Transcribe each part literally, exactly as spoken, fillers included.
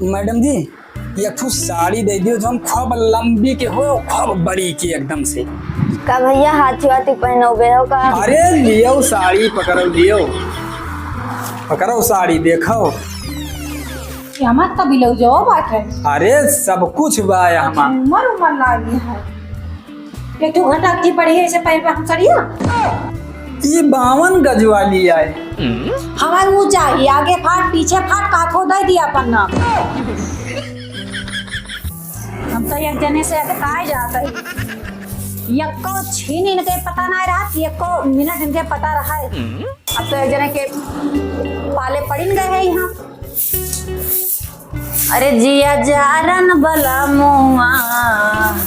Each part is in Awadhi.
मैडम जी, एक ठो साड़ी दे दियो, जौन खूब लंबी के हो, खूब बड़ी के एकदम से। का भैया, हाथी वाथी पहनोबे हो का? अरे, लियो साड़ी, पकड़ो, लियो, पकड़ो साड़ी, देखो। ये हमार तो ब्लाउजो बाटे। अरे, सब कुछ बा ये हमार। झूमर उमर लागी है। एक ठो घटा की पड़ी है, इसे पहन पे हम सड़िया। ये बावन गज वाली आए। हमार ऊ चाही, आगे फाट, पीछे फाट, काथो दे दिया अपन नाम। हम तो एक जने से अटकाए जात है। यक्को छीन इनके पता ना रहा, यक्को मिनट इनके पता रहा है। अब तो एक जने के पाले पड़िन गए हैं यहाँ। अरे जिया जारन बलमुआ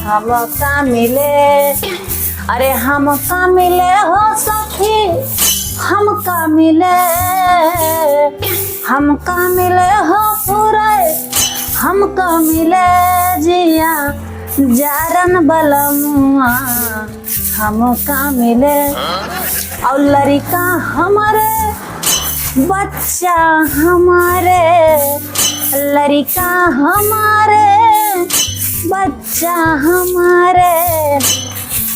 हमका मिले, अरे हमका मिले हो सखी, हमका मिले, हमका मिले हो पूरे, हमका मिले जिया जारन बलमुआ। हमका मिले। और लड़िका हमारे, बच्चा हमारे, लड़िका हमारे, बच्चा हमारे,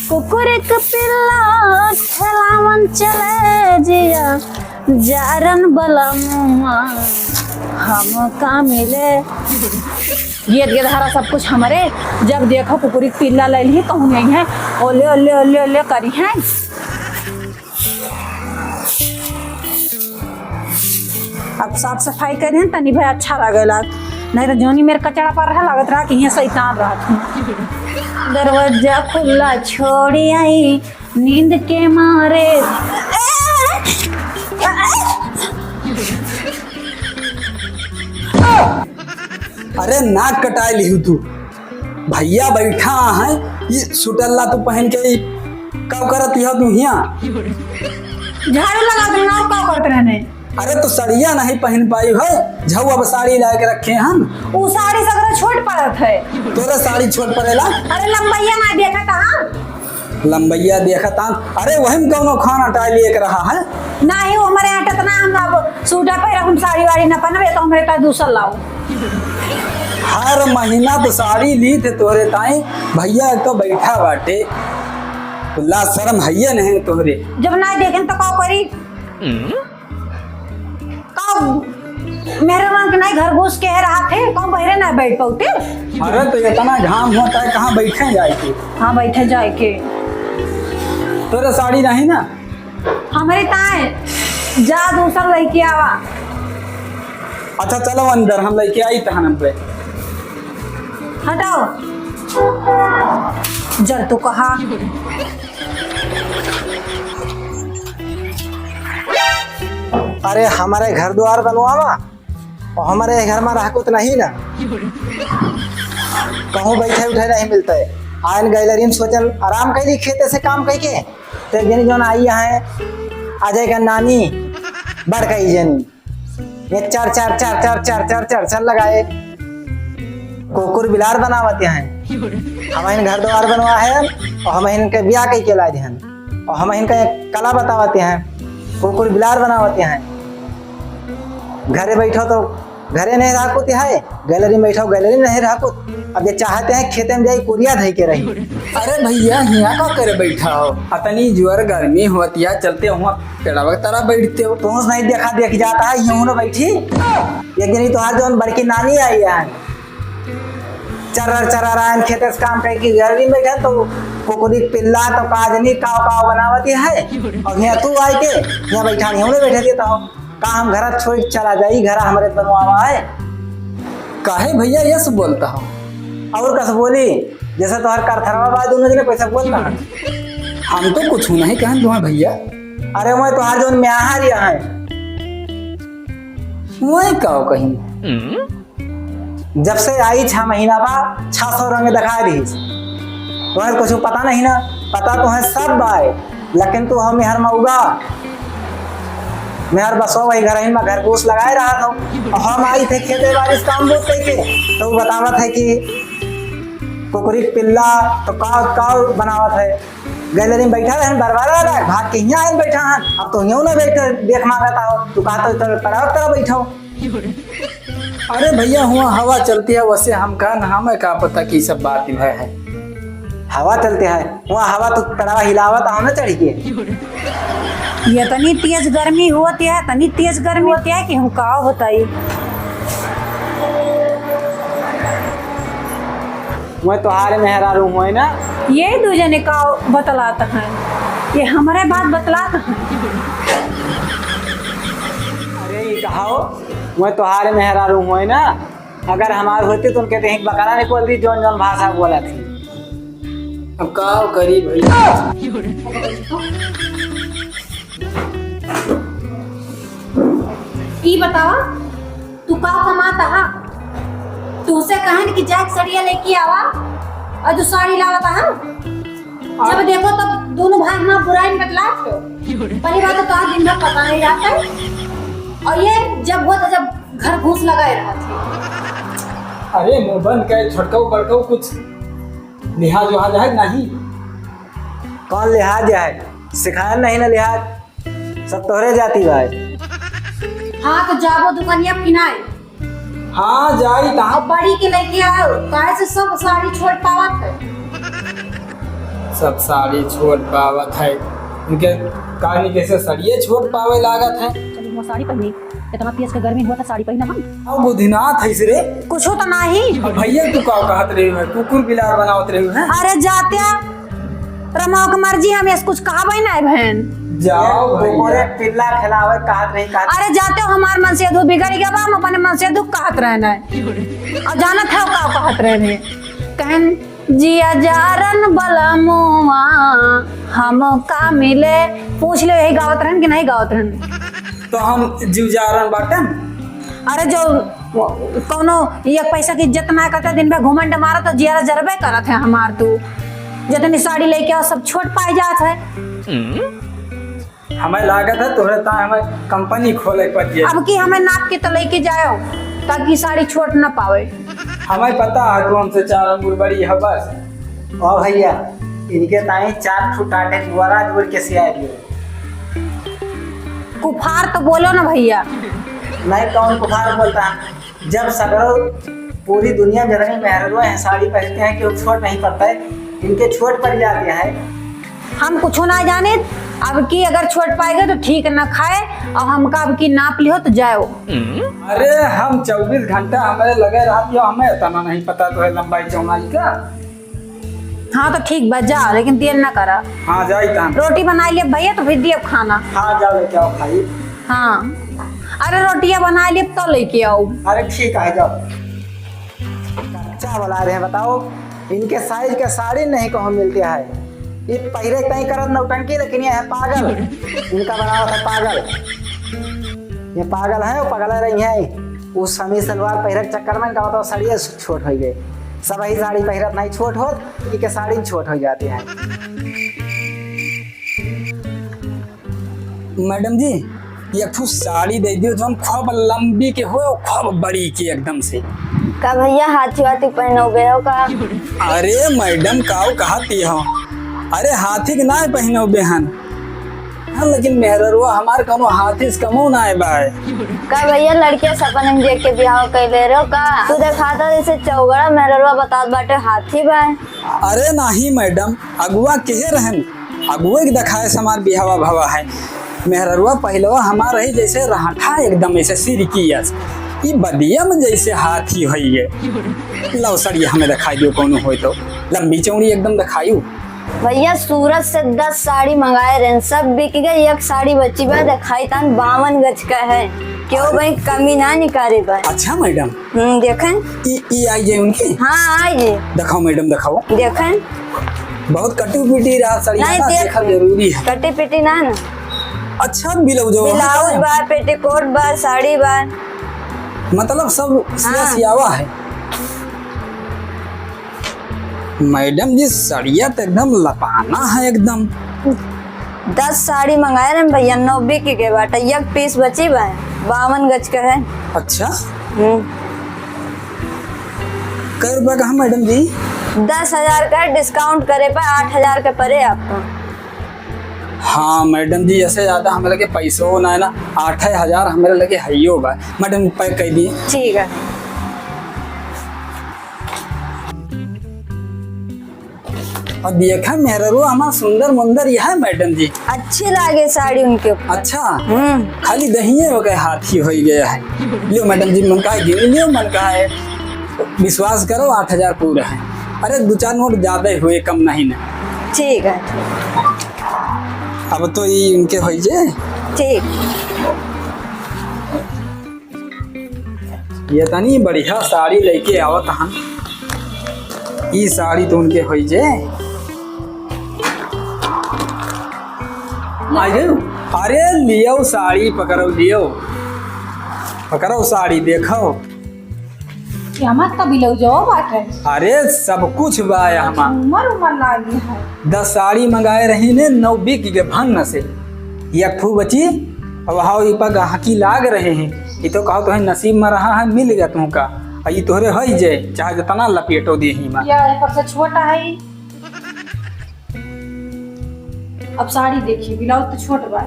कुकुर के पिल्ला खेलावन चले जिया। जारन बलमुआ हमका मिले। गेद गेदहरा सब कुछ हमरे, जब देखो कुकुरी के पिल्ला ले ली, कहूँ नहीं है, ओले, ओले, ओले, ओले करी है। अब साफ सफाई करी है, तनी भाई अच्छा लागेला, नहीं तो जोनी मेरे कचड़ा पर रहा, लागत रहा कि यहाँ शैतान रहत हूँ। दरवाजा खुला छोड़ी आई, नींद के मारे। अरे नाक कटाए लिहू तू। भैया बैठा है, ये सुटल्ला तू पहन के ही का करत यह तू हिया? झाड़ू लगा दू ना, का करत रहने? अरे तो सड़िया नहीं पहन पाई है, झऊ अब साड़ी लाए के रखे हम। ऊ साड़ी सगरो छोट पड़त है। तोरे साड़ी छोट पड़ेला? अरे लंबैया ना देखत हाँ। लंबैया देखत आन, अरे वही में कौनो खाना टाइल एक रहा है। नाही, वो हमरे यहाँ टतना हम अब सूटा पहिरब, हम साड़ी वाड़ी न पहनबे, तो हमरे का दूसर लाओ। हर महीना तो साड़ी ली थे तोहरे ताई, भैया एक तो बैठा बाटे, तो ला शर्म हइये नहीं तोहरे। जब ना देखें तो का करी? का मेहरारू के नहीं घर घुस के है रहा थे, कौन बहरे ना बैठ पाउते? अरे तो इतना घाम होता है, कहाँ बैठे जाए के? हाँ, बैठे जाए के। तोरे साड़ी नहीं ना? हमरे ताए, जा दूसर लइके आवा। अच्छा चलो अंदर, हम लइके आई तहन हम पे। हटाओ। जर तो कहा। अरे, हमारे घर द्वार बनवावा और हमारे घर में रहकुत नहीं ना, कहूँ बैठे उठे नहीं मिलते। आयन गैलरी में सोचन आराम कैली खेते से काम कई के। तो एक जनी जौन आई है, अजय का नानी, बड़ कई जनी, ये चार चार चार चार चार चार चार चार लगाए। कुकुर बिलार बनावत हैं। हम इन घर द्वार बनवा है और हम इनके ब्याह कई के ला दिहन और हम इनका एक कला बतावत हैं। कुकुर बिलार बनावत हैं। घरे बैठो तो घरे नहीं रहकुत है, गैलरी में बैठो गैलरी में नहीं रहकुत। अब ये चाहते हैं खेते में जाई कुरिया धई के रही। अरे भैया, हिया का करे बैठा हो? अतनी जोर गर्मी होत या, चलते हुआ पेड़वा के तरफ बैठते हो। पहुँच नहीं देखा देख जाता है, यूं ना बैठी। एक दिन ही तोहार जौन बड़की नानी आई है, चर्रर चर्रर आयन खेते से काम करके गैलरी में बैठा तो कुकुरी पिल्ला तो काजनी काव काव बनावती है। और यहाँ तू आई के यहाँ बैठा नहीं, हमने बैठे देता हो। का हम घरा छोड़ के चला जाई, घरा हमरे बनवावा है। काहे भैया यस बोलता हो? और कस बोली, जैसे तोहर करथरवा बा दोनों जने पैसा बोलता है। हम तो कुछ नहीं कहन तुम्हारे भैया। अरे मैं तोहार जौन म्याहर यहाँ है। मैं का कहीं? जब से आई छह महीना बा, छह सौ रंग दिखा दी। तुम्हें कुछ पता नहीं ना, पता तो है सब बाय, लेकिन तू हम हर मऊगा। मैं हर बसो वही घर ही में घर घूस लगाए रहा था। और हम आई थे खेते बारिश काम बहुत कई के, तो वो बतावत है कि कुकुरी के पिल्ला तो काव काव बनावत है। गैलरी में बैठा रहन, बरबरा रहा, भाग के यहाँ आइन बैठा हन। अब तो यहाँ ना बैठ देख मांगता हो, तू कहा तो तरह तरह बैठो। अरे भैया, हुआँ हवा चलती है, वैसे हम कहा ना, हमें का पता कि सब बात में है। हवा चलती है, हुआँ हवा तो पेड़वा हिलावत है, हमें चढ़ के। ये इतनी तेज गर्मी होती है, इतनी तेज गर्मी होती है कि हम का बताई। मैं तोहारे मेहरारू हुए ना। ये दू जने का बतलात हैं, ये हमारे बात बतलात हैं। अरे, ये कहा हो, मैं तोहारे मेहरारू हुए ना, अगर हमार होती तो उनके देख बकरा निकल दी, जौन जौन भाषा बोला थी। अब का करी भैया? ई बतावा, तू का कमात हा? तुहसे कहन कि जाके सड़िया लेके आवा, और तू साड़ी लावत हा। जब देखो तब दोनों भाई हमार बुराई में बतलात हो। पहली बात तो तोहार दिन भर पता नहीं रहता है, और ये जब हो तो जब घर घूस लगाए रहत है। अरे मुंह बंद कर, छोटकऊ बड़कऊ कुछ लिहाज उहाज है नहीं? कौन लिहाज है? सिखाया नहीं ना लिहाज, सब तोहरे जाति बा। हाँ, तो जाबो दुकानिया किनाए। हाँ, जाई तहाँ। बड़ी के लेके आओ, काहे से सब साड़ी छोट पावत है। सब साड़ी छोट पावत है, उनके कहनी कैसे सड़िए छोट पावे लागत है। चलो, वो साड़ी पहनी, इतना तेज के गर्मी हुआ था, साड़ी पहना हम। अब बुधिनाथ है रे। कुछो तो नहीं। अब भैया तू का कहत रहे हो, कुकुर बिलार बनावत रहे हो हैं? अरे जात्या, रमाओ के मर्जी, हम ऐसे कुछ कहबे नहीं बहन। जाओ भैया। कुकुरे पिल्ला खिलावे कहत रही, कहत अरे जाते हो, हमार मन से दू बिगड़ गया बा, हम अपने मन से दुख कहत रहे नहीं। और जानत है का कहत रहे नहीं, कहन जिया जारन बलमुआ हम का मिले, पूछ ले यही गावत रहन कि नहीं गावत रहन। तो हम जीव जारन बाटन। अरे जो कौनो एक पैसा की इज्जत ना करते, दिन भर घुमंड मारत तो जियारा जरबे करत है हमार तू। जितनी साड़ी लेके आओ सब छोट पाए जात है। हमें लागत है तोहरे ताए हमें कंपनी खोले पड़ जाए। अब की हमें नाप के तो लेके जाओ ताकि साड़ी छोट ना पावे। हमें पता है तू हमसे चार अंगुर बड़ी है बस। ओ भैया, इनके ताई चार फुट आटे जुआरा जोड़ के सिया दियो। कुफार तो बोलो ना भैया। नहीं, कौन कुफार बोलता है? जब सगरो पूरी दुनिया में जितनी मेहररुआ हैं, साड़ी पहनते हैं कि वो छोट नहीं पड़ता है, इनके छोट पड़ जाते हैं। हम कुछ ना जाने, अब की अगर छोट पाएगा तो ठीक ना खाए, और हमका अब की नाप लिहो तो जाओ। अरे हम चउबीस घंटा हमारे लगे रहती हो, हमें इतना नहीं पता तो है लंबाई चौड़ाई का। हाँ तो ठीक बा, जा, लेकिन देर ना करा। हाँ, जाई तान। रोटी बनाई ले भैया, तो फिर दियब खाना। हाँ, जाओ लेके आओ खाई। हाँ, अरे रोटिया बनाई ले तो लेके आओ। अरे ठीक है, जाओ। कच्चा वाला रहे, बताओ, इनके साइज के साड़ी नहीं कहूँ मिलती है। ये पहले तय करत नौटंकी, लेकिन ये है पागल। इनका बनावत है पागल। ये पागल है, वो पगला रही है। वो समीज सलवार पहिरक चक्कर में इनका बताओ साड़िया छोट होइ गए। सब ही साड़ी पहिरत नहीं छोट होत, इनके साड़ी छोट होइ जाती है। मैडम जी, एक ठो साड़ी दे दियो जौन खूब लंबी के हो, खूब बड़ी के एकदम से। का भैया हाथी वाथी पहनोबे हो का? अरे मैडम, काऊ कहती हो? अरे हाथी के ना पहनोबे हन। हाँ, लेकिन मेहररुआ हमार कौनो हाथी से कमो ना आए बाय। का भैया लड़किया सपन में देख के बियाह कैले रहो का? तू देखाता जैसे चौगड़ा, मेहररुआ बतात बाटे हाथी बाय। अरे नाही मैडम, अगुआ केहे रहन? अगुए के देखाए से हमार बिहावा भवा है। मेहररुआ पहिलवा हमार रही जैसे रहठा एकदम ऐसे सिरकी अस। ई बदिया में जैसे हाथी होइए। लाओ साड़ी हमें देखाई दियो कौनो होय तो। लंबी चौड़ी एकदम देखायू। भैया सूरत से दस साड़ी मंगाए रहन, सब बिक गए, एक साड़ी बची बा, देखाई तान बावन गज का है। क्यों भाई कमी ना निकाले बा। अच्छा मैडम। हम्म, देखें। ई, ई आई जाए उनकी? हाँ, आई जाए। दिखाओ मैडम, दिखाओ। देखें। बहुत कटी पिटी रहा साड़ी नहीं, ना, देख देखा ले। जरूरी है। कटी पिटी ना ना। अच्छा, ब्लाउज हो, ब्लाउज हाँ। बा, पेटीकोट बा, साड़ी बा। मतलब सब सिया हाँ। सियावा है। मैडम जी, सड़िया तो एकदम लपाना है एकदम। दस साड़ी मंगाए रहे भैया, नौ बिक के बाटे, एक पीस बची बा, बावन गज का है। अच्छा? हम्म। कै रुपया का है मैडम जी? दस हजार का है, डिस्काउंट करे पर आठ हजार का पड़े आपको। हाँ मैडम जी, ऐसे ज्यादा हमारे लगे पैसो ना है ना, आठ हजार हमारे लगे हइयो बा। मैडम पैक कर दिए। ठीक है। अब देखा मेहररुआ हमार सुंदर मुंदर यह है मैडम जी। अच्छी लागे साड़ी उनके ऊपर। अच्छा। हम्म। खाली दहिये हो गए, हाथी हो गया है। लियो मैडम जी, मन का है, गिन लियो, मन का है। विश्वास करो, आठ हजार पूरा है। अरे, दो चार नोट ज्यादा ही हुए, कम नहीं ना। ठीक है। अब तो ये इनके होई जे। ठीक। ये तनी बढ़िया साड़ी लेके आवत हन। ई साड़ी तो उनके होई जे। आ गयो। अरे लियो साड़ी, पकड़ो, लियो। पकड़ो साड़ी, देखो। क्या मत का ब्लाउजो बाटे? अरे, सब कुछ बा यहाँ। उमर उमर लागी है। दस साड़ी मंगाए रही ने, नौ बिक गए भन्न से। एक ठू बची, अब हाउ ई पर गाहकी लाग रहे हैं। ई तो कहो तोहे नसीब में रहा है, मिल गया तुमका। आ ई तोहरे हई जे, चाहे जितना लपेटो दे ही में। या एक से छोटा है ई। अब साड़ी देखिए, ब्लाउज तो छोट बा।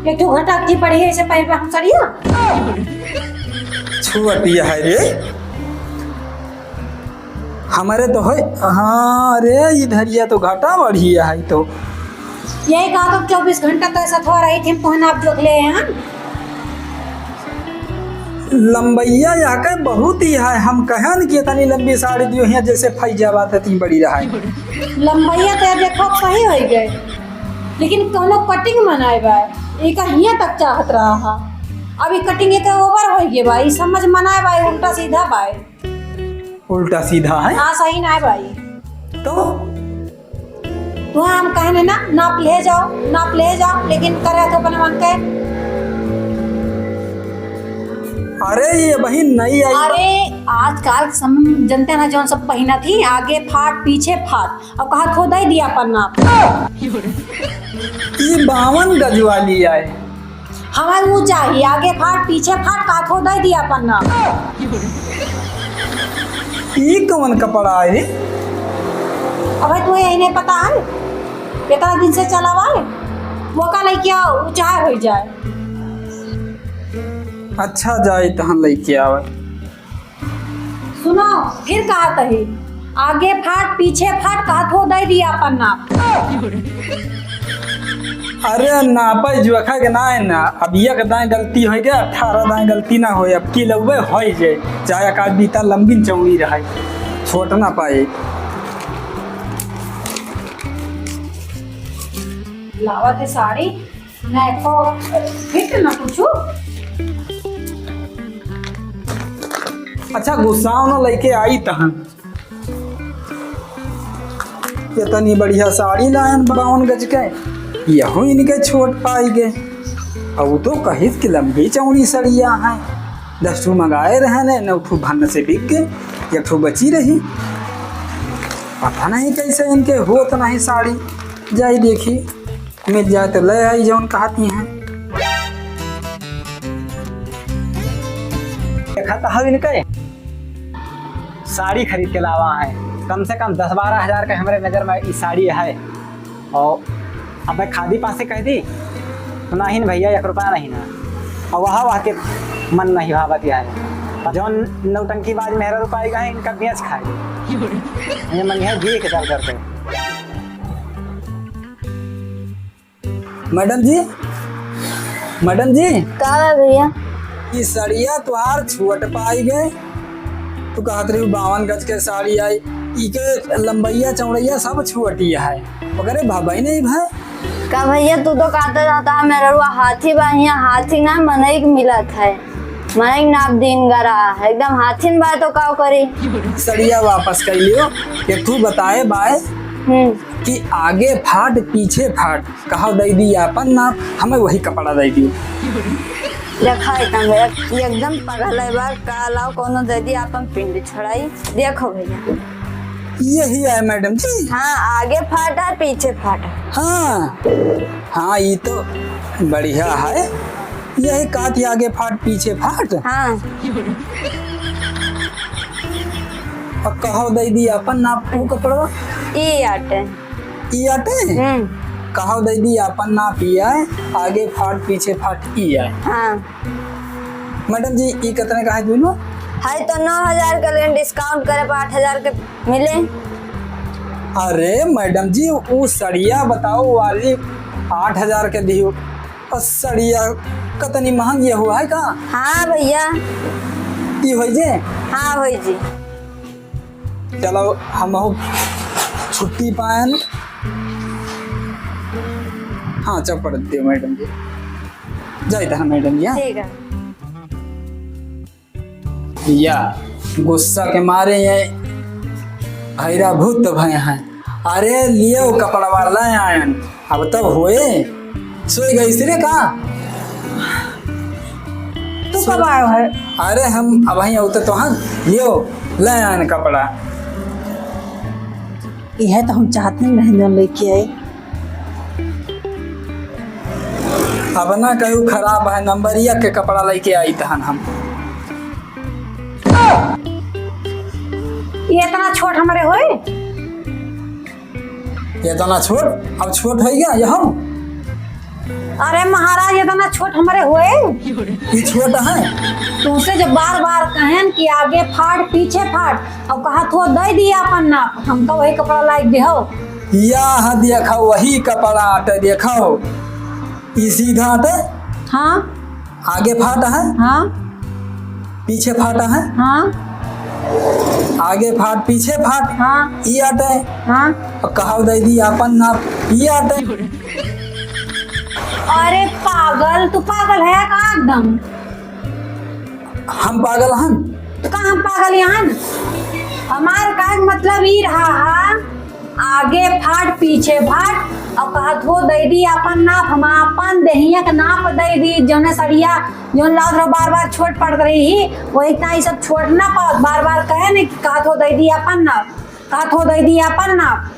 एक ठो घटा की पड़ी है, इसे पहले हम सरिया। छुअटिया है रे। हमारे तो है, हाँ रे, ई धरिया तो घाटा बढ़िया है तो। यही कहा तो चउबीस घंटा तो ऐसा थोड़ा रही थी, हम तोहन आप जोख ले हैं। लंबैया यहाँ के बहुत ही है, हम कहन कि इतनी लंबी साड़ी दियो हियाँ जैसे फैजाबाद इतनी बड़ी रहा है। लंबैया तो देखो सही हो गए, लेकिन कोनो कटिंग मनाए बा, एक हियाँ तक चाहत रहा है। अभी कटिंग एक ओवर हो गए बा, ई समझ मनाए बा, उल्टा सीधा बा। उल्टा सीधा है? हाँ, सही ना है भाई। तो? तो हम कहने ना, नाप ले जाओ, नाप ले जाओ, लेकिन करे तो अपने मन के। अरे, ये बहिन नई आई। अरे, आजकल के समय में जनते ना, जौन सब पहिना थी, आगे फाट, पीछे फाट, अब कहा खो दे दिया अपन नाप। ये बावन गज वाली आए। हमें ऊ चाही, आगे फाट, पीछे फाट, काथो दे दिया अपन नाप। ई कवन कपड़ा है रे? अबे तू यही नहीं पता है, इतना दिन से चला हुआ है, वो का लेके आओ, ऊ चाहे हो जाए। अच्छा, जाए तहन लेके आवे। सुनो, फिर कहत ही, आगे फाट, पीछे फाट, कहत हो, दे दिया अपन नाप। अरे, नापे जोखा के ना है ना, अब एक दाएं गलती हो गया, अठारह दाएं गलती ना होए, अब की लगबे हो ही जाए, चाहे एक आध बीता लंबी चौड़ी रहे, छोट ना पाए। लावत है साड़ी, ना एको फिट ना कुछु। अच्छा, गुस्साओ ना, लेके आई तहन। इतनी बढ़िया साड़ी लायन बावन गज के, यहू इनके छोट पाई गए। अब तो कहित कि लंबी चौड़ी सड़िया है, दस ठू मंगाए रहे ने, नौ ठू भन्न से बिक गए, एक ठू बची रही। पता नहीं कैसे इनके होत नहीं साड़ी, जाई देखी। मिल जाए तो ले आई जौन कहती हैं। देखा तो हव इनके साड़ी खरीद के लावा है, कम से कम दस बारह हजार के हमरे नजर में ई साड़ी है। और अब मैं खादी पासे कह दी तो नहीं न भैया, एक रुपया नहीं ना। और वह वह के मन नहीं भावत है, जौन नौटंकीबाज मेहरा रुपाई गए इनका बेच खाए। ये मन है जी के दर दर पे। मैडम जी, मैडम जी। का बा भैया? ई सड़िया तुहार छुअट पाई गए। तू कहत रही बावन गज के साड़ी आई, ई के लंबैया चौड़ैया सब छुअटिया है, ओकरे भाव ही नहीं भाई। का भैया, तू तो कहता रहता है मेहररुआ हाथी बा, हियाँ हाथी ना मनई के मिलत है। मनई के नाप दिन गरा है, एकदम हाथिन बा तो का करी? सड़िया वापस कर लियो, ये तू बताए बाय हम्म। कि आगे फाट पीछे फाट, कहा दे दी आपन नाप, हमें वही कपड़ा दे दियो। देखा है तंग, एकदम पगल है बा, का लाओ कोनो दे दी आपन पिंड छोड़ाई। देखो भैया। यही है मैडम जी। हाँ, आगे फाट है, पीछे फाट है। हाँ, हाँ, ये तो बढ़िया है। यही कात ही आगे फाट, पीछे फाट। हाँ। और कहो दे दी अपन नाप को कपड़वा। ई आटे। ई आटे? हम्म। कहो दीदी, आपन नाप ई आए, आगे फाट पीछे फाट ई आए। हाँ। मैडम जी, ई कितने का है दोनों? है तो नौ हजार का, लेकिन discount करे पर आठ हजार के मिले। अरे मैडम जी, ऊ सड़िया बताओ वाली आठ हजार के दियो, और सड़िया कतनी महंगी हुआ है का? हाँ भैया। ई होई जे? हाँ होई जी। चलो, हमहू छुट्टी पाएन। हाँ, चौपड़ दियो मैडम जी। जाइत है मैडम जी, हाँ? ठीक है। या, गुस्सा के मारे ये भैरा भूत भय हैं। अरे, लियो कपड़वा ले आयन। अब तब होए, सोई गई सिरे का? तू कब आयो है? अरे हम अबहीं आउते तो हन, लियो, ले आन कपड़ा। यह तो हम चाहते नहीं रहे जौन लेके आए। अब ना कहू खराब है, नंबरिया के कपड़ा लेके आई तहन हम। ये इतना छोट हमरे होए? ये इतना छोट? अब छोट है क्या ये हम? अरे महाराज, ये इतना छोट हमरे होए? ये छोट है। तुमसे जब बार बार कहन कि आगे फाड़, पीछे फाड़, अब कहा थो दे दिया अपन नाप, हमका वही कपड़ा लाइक दे हो। या हाँ, देखो वही कपड़ा आटे, देखो। ई सीधा आटे। हाँ। आगे फाट है। हाँ। पीछे फाट है। हाँ। आगे फाट, पीछे फाट। हाँ। ई आटे। हाँ। और कहाव दे दी आपन नाप, ई आटे। अरे पागल, तू पागल है का एकदम? हम पागल हन? तो का हम पागल हन? हमार कहे के मतलब ई रहा हा, आगे फाट, पीछे फाट, और कहत हो दे दी आपन नाप, हम आपन देहिया के नाप दे दी, जौने सड़िया, जौन लाउत रहो बार बार छोट पड़त रही, वही इतना ई सब छोट ना पाओ, बार बार कहे नहीं कि कहत हो दे दी आपन नाप, कहत हो दे दी आपन नाप।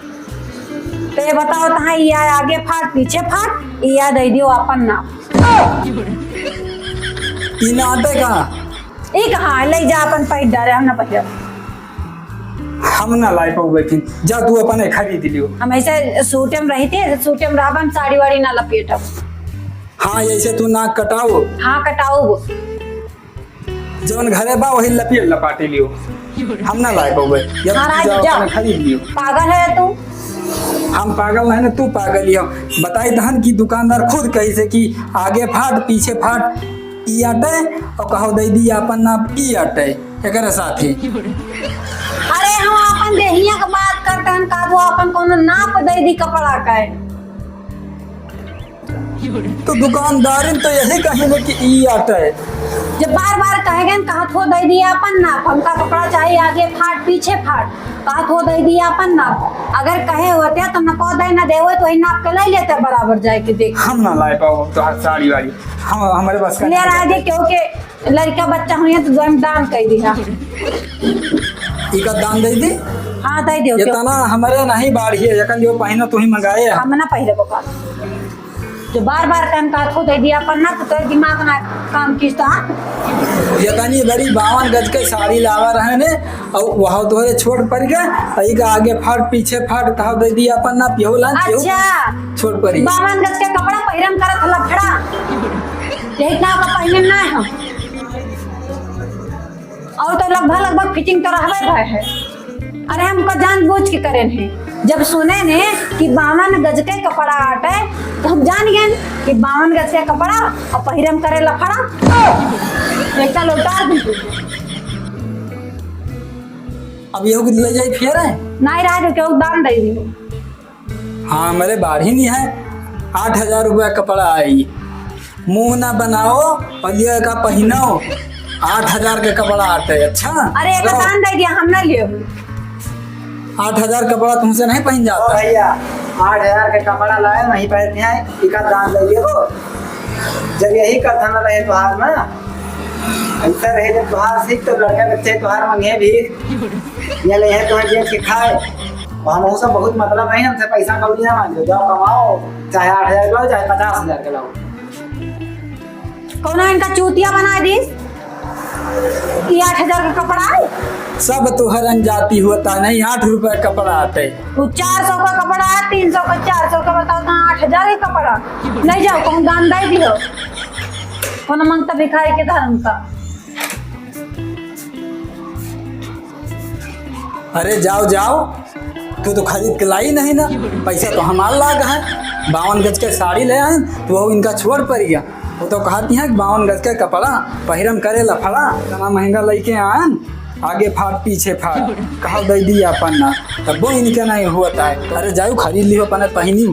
तो ये बताओ तहाँ ई आए आगे फाट, पीछे फाट, ई आ दे दियो आपन नाप। ई ना आटे का? ई कहाँ है? ले जा अपन पैर डारे, हम ना पहिरब। हम ना लाई पाऊ बहिन, जा तू अपने खरीद लियो। हम ऐसे सूटे में रहते, सूटे में रहब, हम साड़ी वाड़ी ना लपेटब। हाँ, ऐसे तू नाक कटाओ। हाँ, कटाओ। जौन घरे बा वही लपिए लपाटे लियो। हम ना लाई पाऊ बहिन, या हाँ, तू राज जा जा। अपने खरीद लियो। पागल है तू। हम पागल नहीं ना, तू पागल ही हो। बताई तहन कि दुकानदार खुद कही से कि आगे फाट, पीछे फाट, ई आटे, और कहो दे दी आपन नाप ई आटे, एकरे साथे। अरे हम आपन देहिया के बात करते हैं, का तू आपन कोनो नाप दे दी कपड़ा का है? तो दुकानदारिन तो यही कही ने कि ई आटे। जब बार बार कहे गए, कहा थो दे दी आपन नाप, हमका कपड़ा चाहिए आगे फाट, पीछे फाट। कहा थो दे दी आपन नाप। अगर कहे होते तो न कह दे, न देवे तो वही नाप के ले लेते बराबर जाए के देख। हम ना लाए पाओ तो साड़ी वाड़ी, हम, हमारे बस का ले नहीं रहा है। जे क्यों के लड़का बच्चा हुई है तो दोनों दान कर दिया। इका दान दे दी। हाँ, दे दियो, ये क्यों? तना हमारे नहीं बाढ़ी है, एकन जो पहिनो तू ही मंगाए है। हम ना पहले बका। जो बार बार कहन का थो दे दिया, पर ना तो तोर दिमाग ना काम किस तो, हाँ? ये तनी बड़ी बावन गज के साड़ी लावा रहे ने, और वह तोहरे छोट पड़ गए, और इका आगे फाट, पीछे फाट, कहा दे दिया अपन ना पियो लान, पियो अच्छा। छोट पड़ी। बावन गज के कपड़ा पहिरम करत हला फड़ा। यही ना का पहिने ना हम। और तो लगभग, लगभग fitting तो रहबे भय है। अरे हमको जानबूझ के करेन है। जब सुने ने कि बावन गज के कपड़ा आटे, तो हम जान गए कि बावन गज के कपड़ा और पहिरम करे लफड़ा। एक साल उतार दी। अब ये ले जाई फेर है? नहीं रहा, जो क्यों दान दे दी। हाँ, मेरे बारही नहीं है, आठ हजार रुपया कपड़ा आई, मुंह ना बनाओ और ये का पहिनाओ, आठ हजार के कपड़ा आटे, अच्छा? अरे, एक लो। दान दे दिया, हम ना लियो। आठ हजार कपड़ा तुमसे नहीं पहन जाता। ओ भैया, आठ हजार के कपड़ा लाए, नहीं पहनते हैं, इका दान दे दियो। जब यही कथन रहे तुहार ना, ऐसा रहे जब तुहार सीख तो लड़का बच्चे तुहार मंगे भी, ये ले है तुहार जेब के खाए। और हम सब बहुत मतलब नहीं, हमसे पैसा कौड़ी ना मांगो, जाओ कमाओ, चाहे आठ हजार के लाओ, चाहे पचास हजार के लाओ। कौनो इनका चूतिया बना दीस। ये आठ हजार का कपड़ा है? सब तोहर अनजाती होता नहीं, आठ रुपया कपड़ा आते। वो चार सौ का कपड़ा है, तीन सौ का, चार सौ का, बताओ तो, आठ हजार का कपड़ा। नहीं जाओ, कौन दान दे दियो, कौन मंगता भिखारी के धर्म का। अरे जाओ जाओ, तू तो खरीद के लाई नहीं ना, पैसा तो हमार लाग है। बावन गज के साड़ी ले आए, तू वो इनका छोड़ पड़ गया। वो तो कहती हैं कि बावन गज के कपड़ा पहिरम करे लफड़ा, इतना महंगा लेके आन, आगे फाट पीछे फाट, कहा दे दिया पन्ना, तब वो इनके नहीं होता है। अरे जाओ खरीद लियो अपने पहनी।